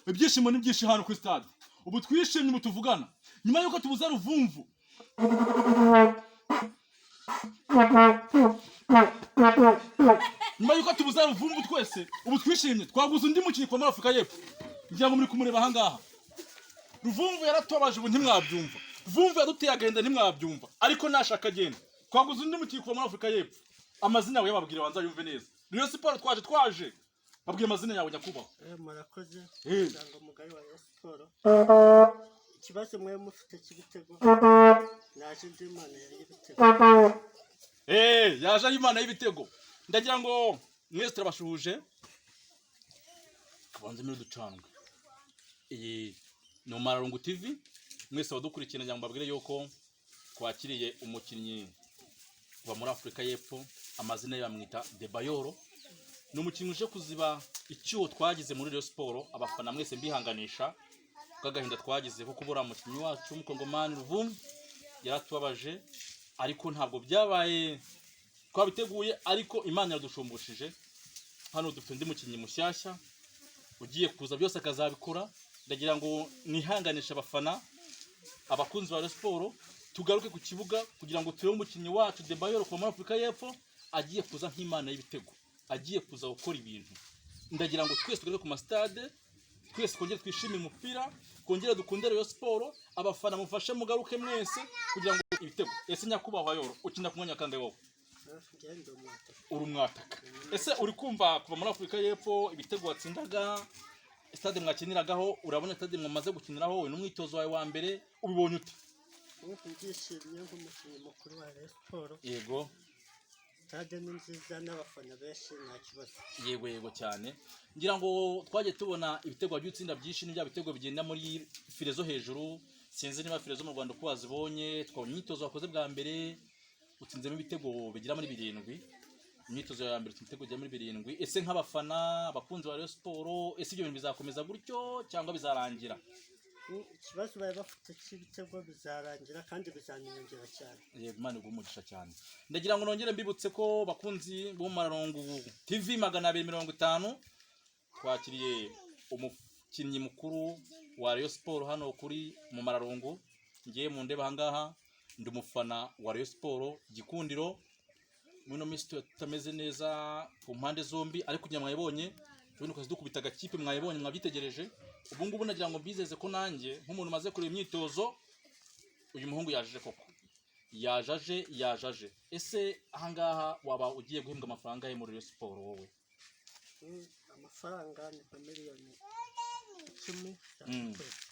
Ibyishimo ni byinshi hano kuri stade. Ubu twishimye, ubu tuvugana nyuma y'uko tubuze Ruvumvu. Nyuma y'uko tubuze Ruvumvu twese ubu twishimye, twaguze undi mukinnyi kuva muri Afurika y'Epfo. Ngira ngo muri kumureba ahangaha. Ruvumvu yaratubabaje, ubu ntimwabyumva. Ruvumvu yaduteye agahinda, ntimwabyumva, ariko nashaka agenda. Twaguze undi mukinnyi kuva muri Afurika y'Epfo. Amazina yawe yababwira, banza yumve neza. Rayon Sport twaje, twaje babwiye amazina yawe, nyakubahwa. Murakoze. Eh. Umuryango mugari wa Rayon Sport, ikibazo mwe mufite cy'ibitego, naje ndi Imana y'ibitego. Yaje ari Imana y'ibitego. Ndagira ngo mwese turabashuhuje. Tubanze muri ducandwe. Iyi ni Umararungu TV. Mwese abadukurikirana, ngira ngo mbabwire yuko twakiriye umukinnyi kuva muri Afurika y'Epfo, amazina ye bamwita Debayoro. Ni umukinnyi uje kuziba icyuho twagize muri Rayon Sport. Abafana mwese mbihanganisha bw'agahinda twagize ko kubura umukinnyi wacu w'umukongomani Ruvumvu, yaratubabaje, ariko ntabwo byabaye twabiteguye, ariko Imana iradushumbushije. Hano dufite undi mukinnyi mushyashya ugiye kuza, byose akazabikora. Ndagira ngo nihanganishe abafana, abakunzi ba Rayon Sport, tugaruke ku kibuga kugira ngo turebe umukinnyi wacu Debayoro kuva muri Afurika y'Epfo agiye kuza nk'Imana y'ibitego, agiye kuza gukora ibintu. Ndagira ngo twese tugaruke ku masitade, twese twongere twishimire umupira, twongere dukunde Rayon Sport. Abafana mufashe mugaruke mwese kugira ngo ibitego. Ese nyakubahwa Yoro, ukina ku mwanya wa kangahe wowe? Njyewe ndi umwataka. Uri umwataka. Ese uri kumva kuva muri Afurika y'Epfo ibitego watsindaga, stade mwakiniragaho, urabona stade mwamaze gukiniraho, wowe n'umwitozo wawe wa mbere, ubibonye ute? Ubu ndishimye nk'umukinnyi mukuru wa Rayon Sport. Yego. Stade ni nziza n'abafana benshi, nta kibazo. Yego, yego cyane. Ngira ngo twagiye tubona ibitego wagiye utsinda byinshi, ni bya bitego bigenda muri file zo hejuru. Sinzi niba file zo mu Rwanda uko wazibonye. Twabonye imyitozo wakoze bwa mbere, utsinzemo ibitego bigera muri 7. Imyitozo ya mbere utsinze ibitego bigera muri 7. Ese nk'abafana, abakunzi ba Rayon Sport, ese ibyo bintu bizakomeza gutyo cyangwa bizarangira? Ikibazo bari bafite cy'ibitego bizarangira kandi bizaniyongera cyane. Yego, Imana iguhe umugisha cyane. Ndagira ngo nongere mbibutse ko bakunzi b'Umumararungu TV 250, twakiriye umukinnyi mukuru wa Rayon Sport hano kuri Mumararungu. Ngiye mu ndeba ahangaha, ndi umufana wa Rayon Sport Gikundiro. Muri ino minsi tutameze neza ku mpande zombi, ariko kugira mwayibonye tubone ukazi dukubita agakipe, mwayibonye, mwabyitegereje. Ubu ngubu nagira ngo mbizeze ko nanjye nk'umuntu umaze kureba imyitozo, uyu muhungu yaje koko, yajaje, yajaje. Ese ahangaha waba ugiye guhembwa amafaranga ye muri Rayon Sport wowe? Amafaranga ni nka miliyoni 10 za buri kwezi.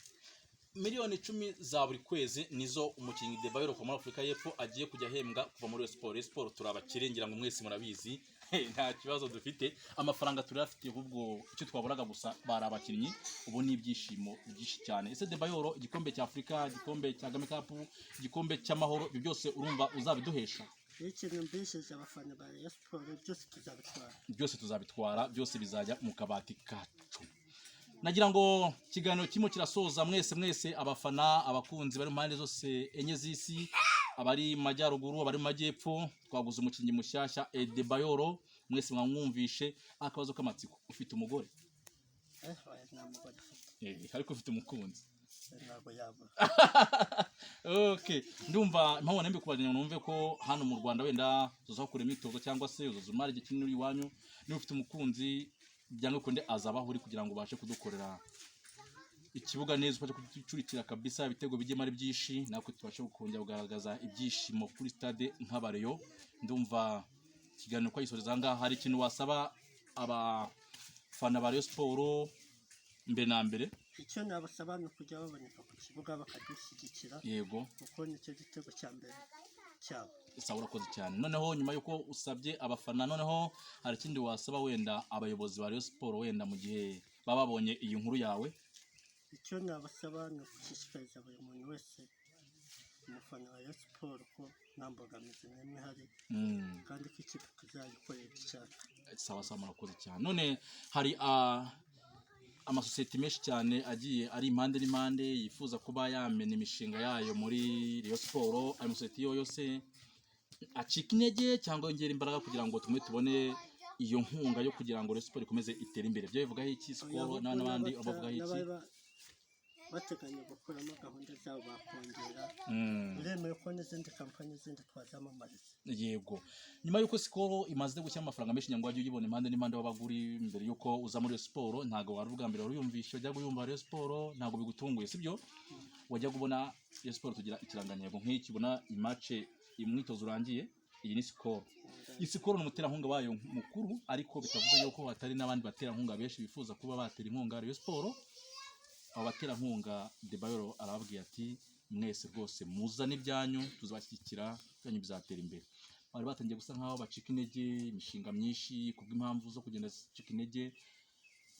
Miliyoni 10 za buri kwezi nizo umukinnyi Debayoro kuva muri Afurika y'Epfo agiye kujya ahembwa kuva muri Rayon Sport. Rayon Sport turi abakire, ngira ngo mwese murabizi, nta kibazo dufite, amafaranga turayafite, ahubwo icyo twaburaga gusa bari abakinnyi. Ubu ni ibyishimo byinshi cyane. Ese Debayoro, igikombe cya Afurika, igikombe cya Kagame Cup, igikombe cy'Amahoro, ibyo byose urumva uzabiduhesha? Iyo ikintu mbisheje abafana ba Rayon Sport, byose tuzabitwara. Byose tuzabitwara, byose bizajya mu kabati kacu. Nagira ngo ikiganiro kirimo kirasoza. Mwese mwese abafana, abakunzi bari mu mpande zose enye z'isi, abari mu majyaruguru, abari mu majyepfo, twaguze umukinnyi mushyashya Edebayoro, mwese mwamwumvishe. Akabazo k'amatsiko, ufite umugore? Oya, nta mugore ufite. Ariko ufite umukunzi? Ntabwo yabura. Okay, ndumva impamvu nembe kubagira ngo numve ko hano mu Rwanda wenda uzakora imyitozo cyangwa se uzaza umara igihe kinini uri iwanyu, niba ufite umukunzi byanga bikunde azabaho uri kugira ngo ubashe kudukorera ikibuga neza, ubashe kuducurikira kabisa, ibitego bijyemo ari byinshi, natwe tubashe kongera kugaragaza ibyishimo kuri stade nk'abareyo. Ndumva ikiganiro twagisoreza aha ngaha. Hari ikintu wasaba abafana ba Rayon Sport mbere na mbere? Icyo nabasaba ni ukujya baboneka ku kibuga bakadushyigikira, kuko nicyo gitego cya mbere cyabo. Sawa, urakoze cyane. Noneho nyuma y'uko usabye abafana, noneho hari ikindi wasaba wenda abayobozi ba Rayon Sport, wenda mu gihe baba babonye iyi nkuru yawe? Icyo nabasaba ni ugushishikariza buri muntu wese umufana wa Rayon Sport ko nta mbogamizi n'imwe ihari, kandi ko ikipe tuzayikorera ibyo ishaka. Sawa sawa, murakoze cyane. None hari amasosiyete menshi cyane agiye ari impande n'impande yifuza kuba yamena imishinga yayo muri Rayon Sport. Ayo masosiyete yo yose Acika intege cyangwa yongera imbaraga kugira ngo tumwe tubone iyo nkunga yo kugira ngo Rayon Sport ikomeze itere imbere. Byo bivugaho iki Skol n'abandi bavugaho iki? N'ababa bateganya gukuramo gahunda zabo bakongera. Biremewe ko n'izindi kampani zindi twazamamariza. Yego, nyuma y'uko Skol imaze gushyira amafaranga menshi, nyangwa wajya uyibona impande n'impande w'abaguri mbere y'uko uza muri Rayon Sport, ntabwo wari ubwa mbere wari uyumvishe, wajyaga uyumva Rayon Sport, ntabwo bigutunguye, sibyo? Wajyaga ubona Rayon Sport tugira ikirangantego nk'iki, ubona imace imwitozo urangiye, iyi ni Skol. Skol ni umuterankunga wayo mukuru, ariko bitavuze yuko hatari n'abandi baterankunga benshi bifuza kuba batera inkunga Rayon Sport. Abo baterankunga Debayor arababwiye ati: "Mwese rwose muzane ibyanyu, tuzabashyigikira, ibyanyu bizatera imbere." Bari batangiye gusa nkaho bacika intege, imishinga myinshi kubw'impamvu zo kugenda zicika intege.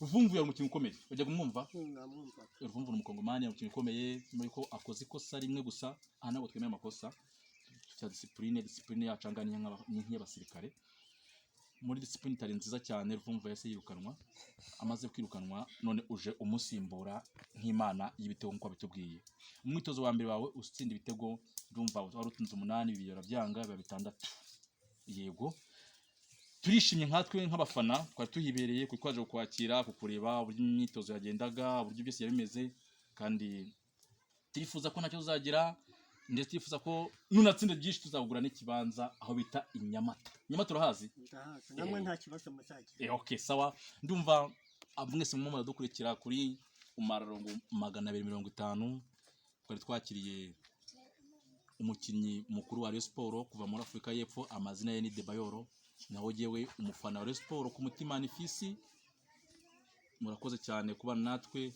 Ruvumvu yari umukinnyi ukomeye, wajyaga umwumva? Namwumvaga. Ruvumvu ni umukongomani, yari umukinnyi ukomeye. Nyuma yuko akoze ikosa rimwe gusa, aha ntabwo twemera amakosa, dufite discipline, discipline yacu aha ngaha ni nk'iy'abasirikare. Muri discipline itari nziza cyane, Ruvumvu yahise yirukanwa. Amaze kwirukanwa, none uje umusimbura nk'imana y'ibitego nk'uko wabitubwiye. Umwitozo wa mbere wawe utsinda ibitego, ndumva wari utunze 8, 2 urabyanga biba 6. Yego, turishimye nkatwe nk'abafana twari tuhibereye, kuko twaje kukwakira, kukureba uburyo imyitozo yagendaga, uburyo byose yari bimeze, kandi turifuza ko ntacyo tuzagira, ndetse turifuza ko nunatsinda byinshi tuzagura n'ikibanza aho bita i Nyamata. Nyamata urahazi? Ndahazi, namwe nta kibazo muzagira. Okay, sawa. Ndumva mwese murimo muradukurikira kuri Umararongo 250. Twari twakiriye umukinnyi mukuru wa Rayon Sport kuva muri Afurika y'Epfo, amazina ye ni Debayor, naho jyewe umufana wa Rayon Sport ku mutima ni Fisi. Murakoze cyane kubana natwe,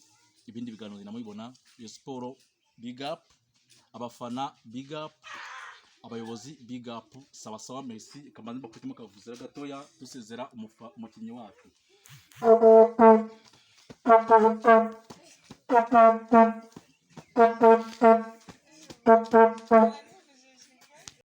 ibindi biganiro namubibona. Rayon Sport big up, abafana big up, abayobozi big up. Sawa sawa, merci. Kamanzi bakutimo kavuzera gatoya dusezera umukinnyi wacu.